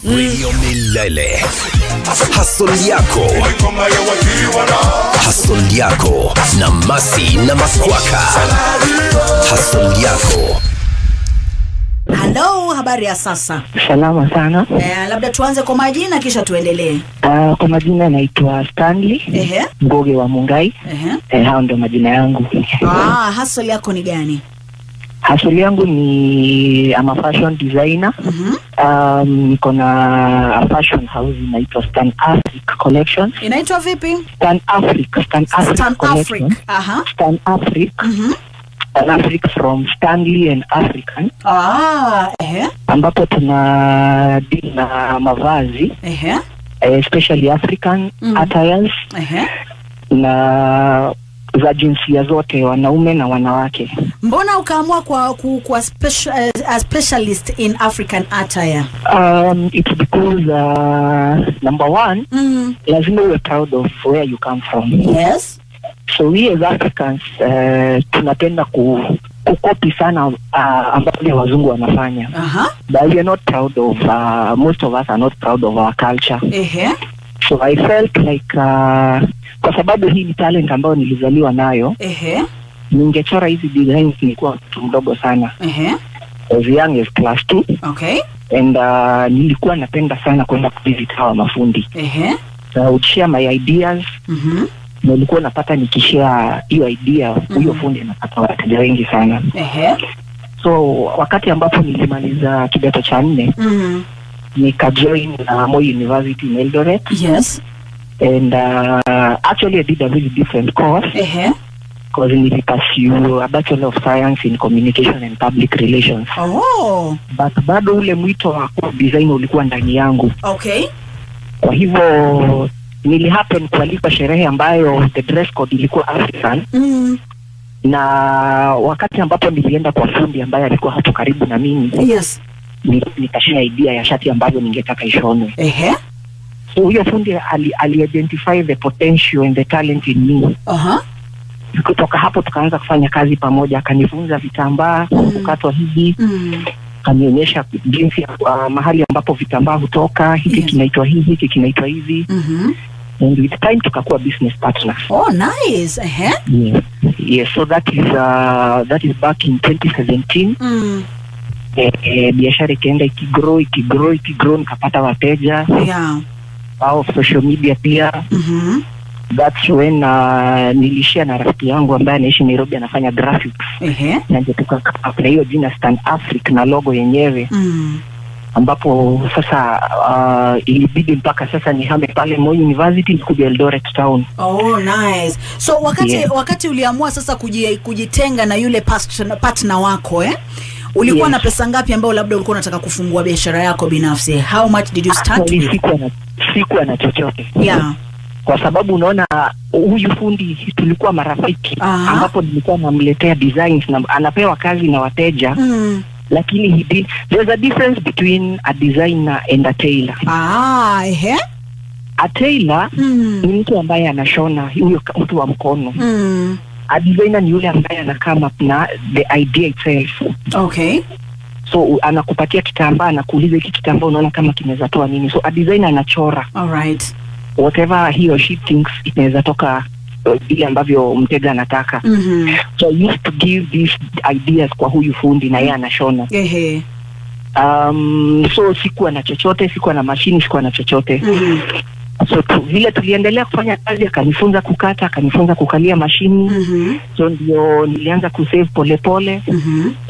Radio Milele. Hustle yako. Hustle yako na Masi na Makwaka. Hustle yako. Hello, habari ya sasa? Salama sana. Labda tuanze kwa majina kisha tuendelee. Kwa majina naitwa Stanley. Ngoge wa Mungai. Hao ndio majina yangu. Hustle yako ni gani? Hustle yangu ni I'm a fashion designer. Niko na a fashion house inaitwa Stan Africa Collection. Inaitwa vipi? Stan Africa, Stan Africa Stan Collection. Africa. Aha. Stan Africa. Stan Africa from Stanley and African. Ambapo tuna deal na mavazi. Especially African attires. Na za jinsia zote, wanaume na wanawake. Mbona ukaamua kwa a specialist in African attire? It's because number one, lazima uwe proud of where you come from. Yes. So we as Africans tunapenda kukopi sana ambavyo wazungu wanafanya. But we are not proud of, most of us are not proud of our culture. So I felt like kwa sababu hii ni talent ambayo nilizaliwa nayo. Ningechora hizi designs nilikuwa mtu mdogo sana. As young as class 2. Okay. And nilikuwa napenda sana kwenda kuvisit hawa mafundi. So I would share my ideas. Nilikuwa napata nikishare hiyo idea, huyo fundi anapata wateja wengi sana. So wakati ambapo nilimaliza kidato cha 4, nikajoin Moi University in Eldoret. Yes. And actually I did a really different course. Because nili pursue a Bachelor of Science in Communication and Public Relations. Oh. But bado ule mwito wa design ulikuwa ndani yangu. Okay. Kwa hivyo nili happen kualika sherehe ambayo the dress code ilikuwa African. Na wakati ambapo nilienda kwa fundi ambaye alikuwa hapo karibu na mimi. Yes. Nikashare idea ya shati ambayo ningetaka ishonwe. So huyo fundi ali identify the potential and the talent in me. Kutoka hapo tukaanza kufanya kazi pamoja, akanifunza vitambaa, kukatwa hivi. Akanionyesha jinsi mahali ambapo vitambaa hutoka, hiki kinaitwa hivi, hiki kinaitwa hivi. And with time tukakuwa business partners. Oh, nice. Yeah. Yes, so that is back in 2017. Biashara ikaenda ikigrow, nikapata wateja. Yeah. Au social media pia. That's when nilishare na rafiki yangu ambaye anaishi Nairobi, anafanya graphics. Na ndio tukakapa hiyo jina Stan Africa na logo yenyewe. Ambapo sasa ilibidi mpaka sasa nihame pale Moi University nikuja Eldoret Town. Oh, nice. So wakati uliamua sasa kujitenga na yule partner wako, ulikuwa na pesa ngapi ambayo labda ulikuwa unataka kufungua biashara yako binafsi? How much did you start with? Sikuwa na chochote. Yeah. Kwa sababu unaona huyu fundi tulikuwa marafiki, ambapo nilikuwa namletea designs na anapewa kazi na wateja. Lakini there's a difference between a designer and a tailor. A tailor ni mtu ambaye anashona, huyo mtu wa mkono. A designer ni yule ambaye ana up na the idea itself. Okay. So anakupatia kitambaa, anakuuliza hiki kitambaa unaona kama kinaweza toa nini. So a designer anachora. All right. Whatever he or she thinks inaweza toka vile ambavyo mteja anataka. So I used to give these ideas kwa huyu fundi na yeye anashona. So sikuwa na chochote, sikuwa na mashini, sikuwa na chochote. So vile tuliendelea kufanya kazi, akanifunza kukata, akanifunza kukalia mashini. So ndio nilianza kusave pole pole.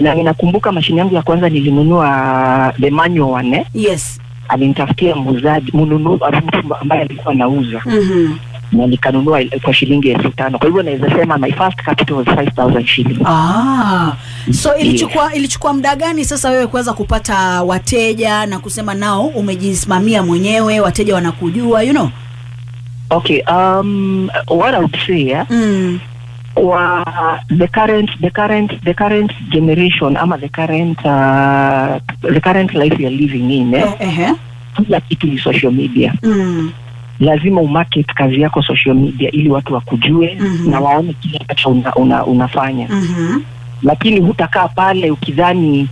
Na ninakumbuka mashini yangu ya kwanza nilinunua the manual one. Yes. Alinitafutia muuzaji, mnunuzi ambaye alikuwa anauza. Na nikanunua kwa shilingi 5,000. Kwa hivyo naweza sema my first capital was 5,000 shillings. So ilichukua muda gani sasa wewe kuweza kupata wateja na kusema nao umejisimamia mwenyewe, wateja wanakujua, you know? Okay, what I would say, the current generation ama the current life we are living in, kila kitu ni social media. Lazima umarket kazi yako social media ili watu wakujue na waone kile ambacho unafanya. Lakini hutakaa pale ukidhani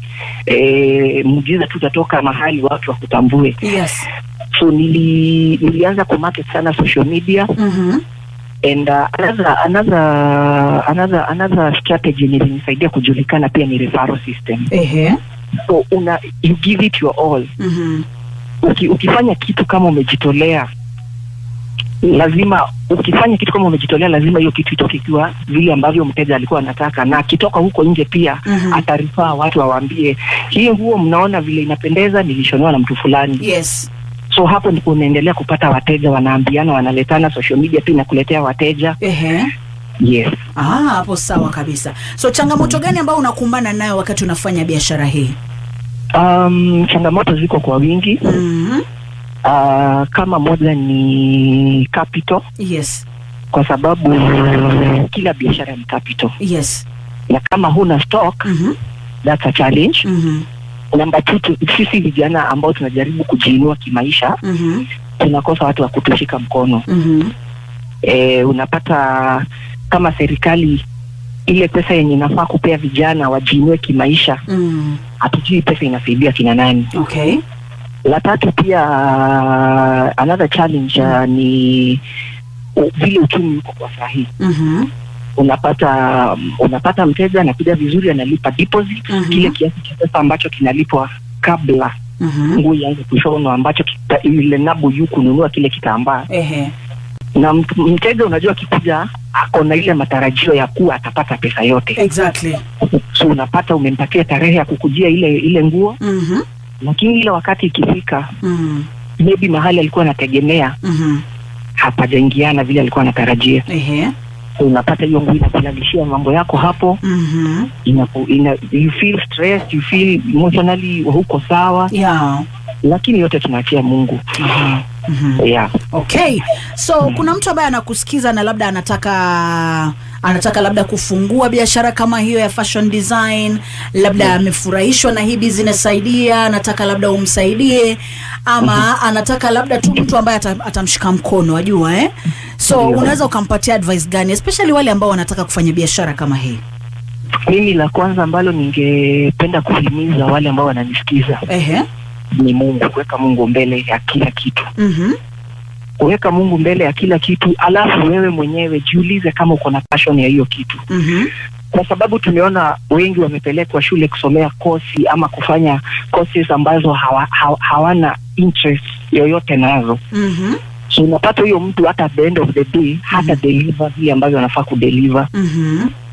Muujiza tu utatoka mahali watu wakutambue. Yes. So nilianza kumarket sana social media. And another strategy ilinisaidia kujulikana pia ni referral system. So you give it your all. Ukifanya kitu kama umejitolea, lazima hiyo kitu itoke ikiwa vile ambavyo mteja alikuwa anataka, na akitoka huko nje pia atarifaa watu awaambie, hii nguo mnaona vile inapendeza, nilishonewa na mtu fulani. Yes. So hapo ndipo unaendelea kupata wateja, wanaambiana, wanaletana, social media pia inakuletea wateja. Yes. Hapo sawa kabisa. So changamoto gani ambayo unakumbana nayo wakati unafanya biashara hii? Changamoto ziko kwa wingi. Kama moja ni capital. Yes. Kwa sababu kila biashara ni capital. Yes. Na kama huna stock, that's a challenge. Namba 2, sisi vijana ambao tunajaribu kujiinua kimaisha, tunakosa watu wa kutushika mkono. Unapata kama serikali ile pesa yenye inafaa kupea vijana wajiinue kimaisha, hatujui pesa inasaidia kina nani. Okay. La tatu pia, another challenge ni vile uchumi uko kwa sahihi. Unapata mteja anakuja vizuri, analipa deposit, kile kiasi cha pesa ambacho kinalipwa kabla nguo ianze kushonwa, ambacho ile nabu yu kununua kile kitambaa. Na mteja unajua akikuja ako na ile matarajio ya kuwa atapata pesa yote. Exactly. So unapata umempatia tarehe ya kukujia ile nguo. Lakini ile wakati ikifika, maybe mahali alikuwa anategemea hapajaingiana vile alikuwa anatarajia. Unapata hiyo nguo inakulalishia mambo yako hapo. You feel stressed, you feel emotionally huko sawa. Yeah. Lakini yote tunaachia Mungu. Yeah. Okay. So kuna mtu ambaye anakusikiza na labda anataka labda kufungua biashara kama hiyo ya fashion design, labda amefurahishwa na hii business idea, anataka labda umsaidie, ama anataka labda tu mtu ambaye atamshika mkono, ajua eh? So unaweza ukampatia advice gani, especially wale ambao wanataka kufanya biashara kama hii? Mimi la kwanza ambalo ningependa kuhimiza wale ambao wananisikiza, ni Mungu, kuweka Mungu mbele ya kila kitu. Kuweka Mungu mbele ya kila kitu, alafu wewe mwenyewe jiulize kama uko na passion ya hiyo kitu. Kwa sababu tumeona wengi wamepelekwa shule kusomea kosi ama kufanya courses ambazo hawana interest yoyote nazo. So unapata huyo mtu hata at the end of the day hata deliver vile ambavyo anafaa kudeliver.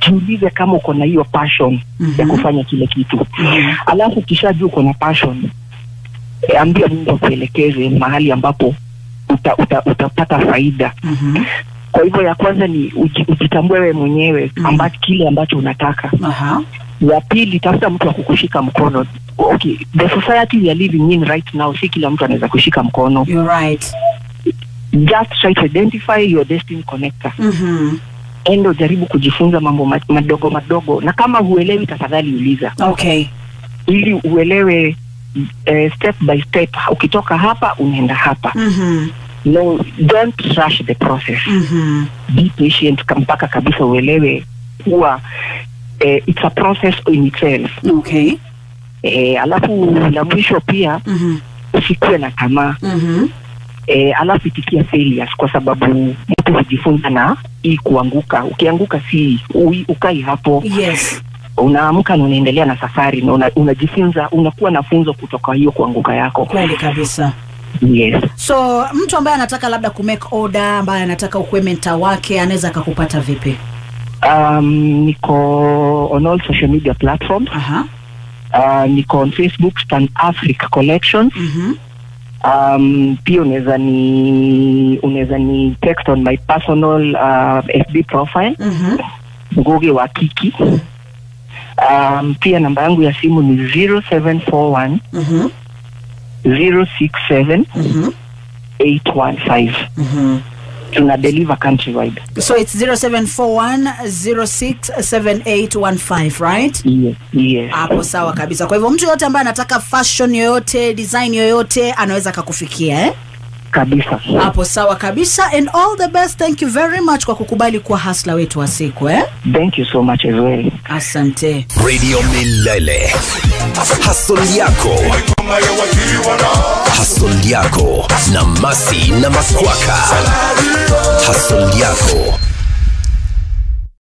Jiulize kama uko na hiyo passion ya kufanya kile kitu. Alafu kishajua uko na passion, ambia Mungu akuelekeze mahali ambapo utapata faida. Kwa hivyo ya kwanza ni ujitambue wewe mwenyewe kile ambacho unataka. Ya pili, tafuta mtu wa kukushika mkono. Okay, the society we are living in right now, si kila mtu anaweza kushika mkono. You're right. Just try to identify your destiny connector. Endo jaribu kujifunza mambo madogo madogo, na kama huelewi tafadhali uliza. Okay. Ili uelewe step by step, ukitoka hapa unaenda hapa. No, don't rush the process. Be patient mpaka kabisa uelewe kuwa it's a process in itself. Okay. Alafu la mwisho pia, usikuwe na tamaa. Alafu itikia failures, kwa sababu mtu hujifunza na hii kuanguka. Ukianguka si ukai hapo. Yes. Unaamka na unaendelea na safari, na unajifunza, unakuwa na funzo kutoka hiyo kuanguka yako. Kweli kabisa. Yes. So mtu ambaye anataka labda ku make order, ambaye anataka ukuwe mentor wake, anaweza akakupata vipi? Niko on all social media platforms. Niko on Facebook, Stan Africa Collections. Pia unaweza ni text on my personal FB profile. Ngugi wa Kiki. Pia namba yangu ya simu ni 0741 067 815. Tuna deliver countrywide. So it's 0741 067815, right? Yes, yes. Hapo sawa kabisa. Kwa hivyo mtu yote ambaye anataka fashion yoyote, design yoyote, anaweza akakufikia, eh? Kabisa. Hapo sawa kabisa. And all the best. Thank you very much kwa kukubali kuwa hustler wetu wa siku, eh? Thank you so much as well. Asante. Radio Milele. Hustle yako. Hustle yako na Masi na Makwaka. Hustle yako.